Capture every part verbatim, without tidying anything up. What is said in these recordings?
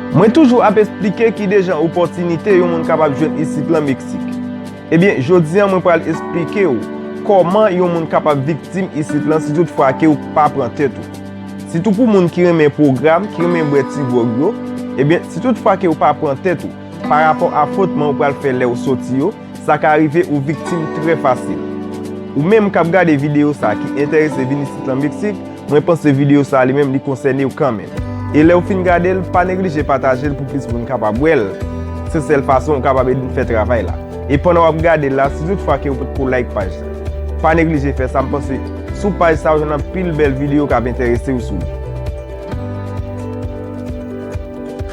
Mwen toujou ap esplike ki de jan opòtinite yon moun kapab jwenn isit lan Meksik. Ebyen, jodi a mwen pral esplike w kòman yon moun kapab viktim isit lan si tout fwa ke w pa pran tèt ou. Sitou pou moun ki renmen pwogram, ki renmen bwè ti gwòg yo, ebyen, si tout fwa ke w pa pran tèt ou pa rapò a fwotman ou pral fè lè w soti yo, sa ka rive ou viktim trè fasil. Ou menm k ap gade videyo sa ki enterese vin isit lan Meksik, mwen panse videyo sa li menm li konsène w kanmenm. E lè w fin gade l, pa neglije pataje l pou plis moun kapab wè l. Se sèl fason ou kapab ede n fè travay la. E pandan w ap gade l la, si tout fwa ke w potko like paj la, pa neglije fè sa, m panse sou paj sa w jwenn anpil bèl videyo k ap enterese w sou li.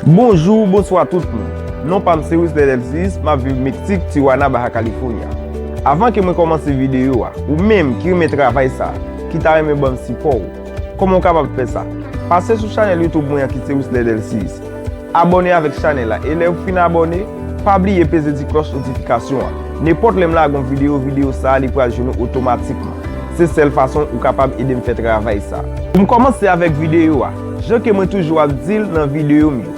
Bonjou, bonswa tout moun. Non pa m se Wisler Delcius, m ap viv Meksik, Tijuana, Baja California. Avan ke mwen kòmanse videyo a, ou menm ki renmen travay sa, ki ta renmen ban m sipò w, kòman w kapab fè sa? Pase sou chanèl YouTube mwen an ki se Wisler Delcius. Abòne avèk chanèl la, e lè w fin abòne, pa bliye peze ti klòch notifikasyon an. Nenpòt lè m lage yon videyo, videyo sa a li pral jwenn ou otomatikman. Se sèl fason ou kapab ede m fè travay sa. Pou m kòmanse avèk videyo a, jan ke mwen toujou ap di l nan videyo m yo,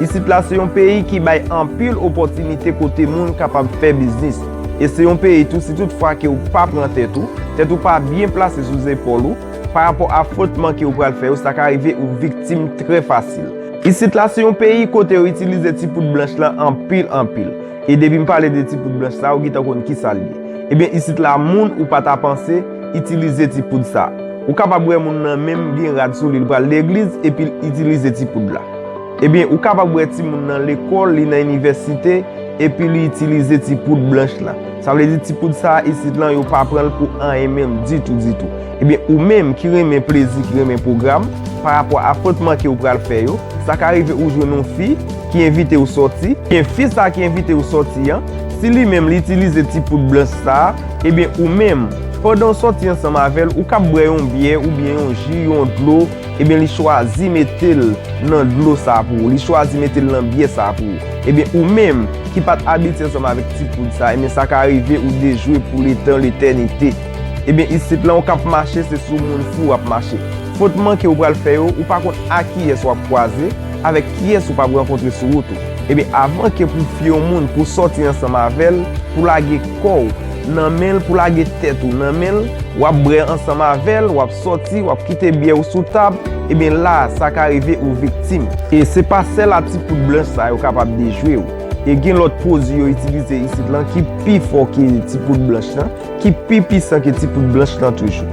isit la se yon peyi ki bay anpil opòtinite kote moun kapab fè biznis. E se yon peyi tou, si tout fwa ke w pa pran tèt ou, tèt ou pa byen plase sou zepòl ou, pa rapò a fwotman ke w pral fè yo, sa ka rive ou viktim trè fasil. Isit la se yon peyi kote yo itilize ti poud blanch lan anpil, anpil. E depi m pale de ti poud blanch sa, ou gentan konn kisa l ye. Ebyen, isit la, moun ou pa ta panse itilize ti poud sa. Ou kapab wè moun nan menm gen rad sou li, li pral legliz, epi l itilize ti poud la. Ebyen, ou kapab wè timoun nan lekòl, li nan inivèsite, epi li itilize ti poud blanch lan. Sa vle di ti poud sa a isit lan, yo pa pran l pou anyen menm ditou, ditou. Ebyen, ou menm ki renmen plezi, ki renmen pwogram, pa rapò a fwotman ke w pral fè yo, sa ka rive ou jwenn yon fi ki envite w sòti. Ebyen, fi sa a ki envite w sòti an, si li menm li itilize ti poud blanch sa a, ebyen, ou menm, pandan w sòti ansanm avè l, ou kab bwè yon byè oubyen yon ji, yon dlo, ebyen, li chwazi mete l nan dlo sa a pou ou, li chwazi mete l nan byè sa a pou ou. Ebyen, ou menm ki pa t abitye ansanm avèk ti poud sa a, ebyen, sa ka rive ou dejwe pou letan letènite. Ebyen, isit lan, ou k ap mache, se sou moun fou w ap mache. Fwotman ke w pral fè yo, ou pa konn a kiyès w ap kwaze, avèk kiyès ou p ap rankontre sou wout ou. Ebyen, avan ke pou fye yon moun, pou sòti ansanm avè l, pou lage kò w nan men l, pou lage tèt ou nan men l, w ap bwè ansanm avè l, w ap sòti, w ap kite byè w sou tab, ebyen la, sa ka rive ou viktim. E se pa sèl a ti poud blanch sa yo kapab dejwe w. E gen lòt pwodui yo itilize isit lan ki pi fò ke ti poud blanch lan, ki pi pisan ke ti poud blanch lan toujou.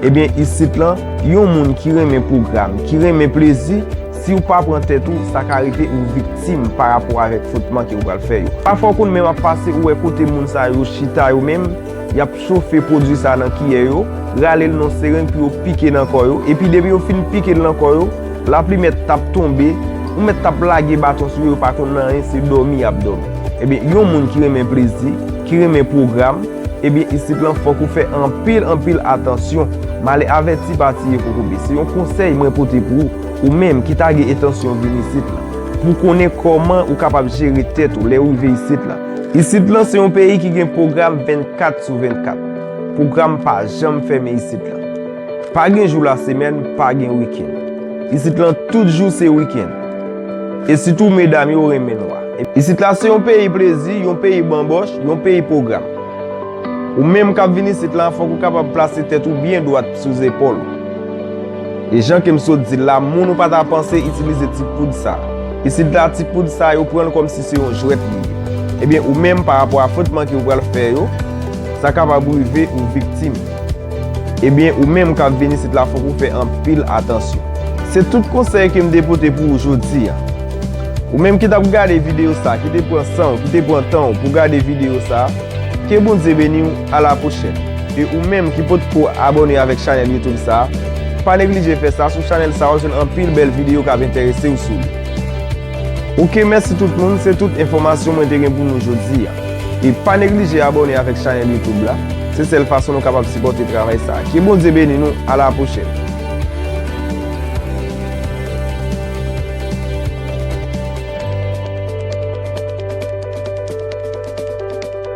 Ebyen, isit lan, yon moun ki renmen pwogram, ki renmen plezi, si w pa pran tèt ou, sa ka rive ou viktim pa rapò avèk fwotman ke w pral fè yo. Pafwa w konn menm ap pase, ou wè kote moun sa yo chita yo menm, y ap chofe pwodui sa nan kiyè yo, rale l nan sereng pou yo pike nan kò yo, epi depi yo fin pike l nan kò yo, laplimèt t ap tonbe, ou mèt t ap lage baton sou yo, yo pa konn anyen, se dòmi y ap dòmi. Ebyen, yon moun ki renmen plezi, ki renmen pwogram, ebyen, isit lan fòk ou fè anpil, anpil atansyon. Male avèti pa tiye kokobe. Se yon konsèy mwen pote pou ou, ou menm ki ta gen entansyon vin isit lan, pou konnen kòman ou kapab jere tèt ou lè w rive isit lan. Isit lan se yon peyi ki gen pwogram vennkat sou vennkat. Pwogram pa janm fèmen isit lan. Pa gen jou lasemèn, pa gen wikenn. Isit lan tout jou se wikenn. E sitou medam yo renmen nwa. Isit la se yon peyi plezi, yon peyi banbòch, yon peyi pwogram. Ou menm k ap vin isit la, fòk ou kapab plase tèt ou byen dwat sou zepòl ou. E jan ke m sot di l la, moun ou pa ta panse itilize ti poud sa. Isit la, ti poud sa, yo pran l kòmsi se yon jwèt li ye. Ebyen, ou menm, pa rapò a fwotman ke ou pral fè yo, sa kapab rive ou viktim. Ebyen, ou menm k ap vin isit la, fòk ou fè anpil atansyon. Se tout konsèy ke m te pote pou ou jodi a. Ou menm ki t ap gade videyo sa, ki te pran san w, ki te pran tan w pou gade videyo sa, ke Bondye beni w, a la pwochèn. E ou menm ki potko abòne avèk chanèl YouTube sa, pa neglije fè sa, sou chanèl sa w ap jwenn anpil bèl videyo k ap enterese w sou li. Oke, mèsi tout moun, se tout enfòmasyon mwen te gen pou nou jodi a. E pa neglije abòne avèk chanèl YouTube la, se sèl fason nou kapab sipòte travay sa. Ke Bondye beni nou, a la pwochèn.